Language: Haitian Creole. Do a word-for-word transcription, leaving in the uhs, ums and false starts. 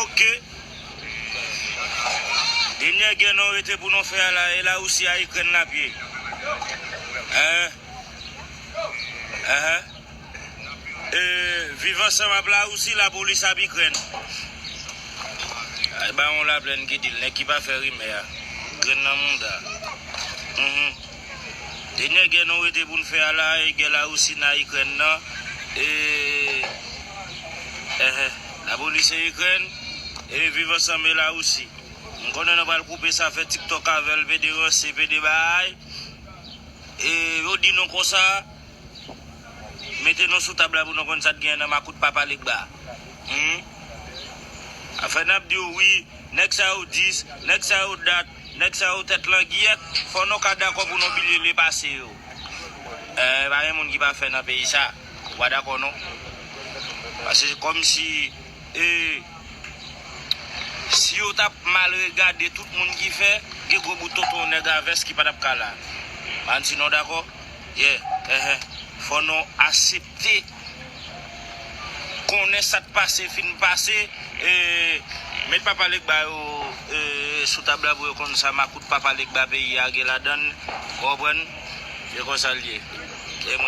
Oke. Dènyè gè nou rete pou nou fè a la, e Larisi a Ikrèn n ap ye. Hein? Hein? E, viv ansanm ap Larisi, lapolis ap Ikrèn. Ay, Bawon Laplèn ki di l, nèg ki pa fè rimè a. Grenn nan mouda. Mhm. Dènyè gè nou rete pou n fè a la, e gè Larisi nan Ikrèn nan. E, ehe, lapolis e Ikrèn, e viv ansanm e Larisi. M konnen nou pral koupe sa, fè TikTok avè l, pede ranse, pede bay. E yo di nou konsa, mete nou sou tab la pou nou konn sa t genyen nan makout Papa Legba. Hmm? Afè n ap di w wi, nèg sa yo dis, nèg sa yo dat, nèg sa yo tèt langyèt, fò nou ka dakò pou nou bilye lepase yo. Eh, pa gen moun ki pafè nan peyi sa. Ou pa dakò non? Paske se kòmsi, eh, si yo t ap mal regade tout moun ki fè, gen gwo bout tonton nèg a vès ki pa t ap ka la. Ann si nou dakò? Yeah, ehe. Fò nou aksepte konnen sa t pase, fin pase, e, met Papa Legba yo, e, sou tab la pou yo konn sa makout Papa Legba peyi a gen ladan l, ou konprann? E konsa l ye. E mwen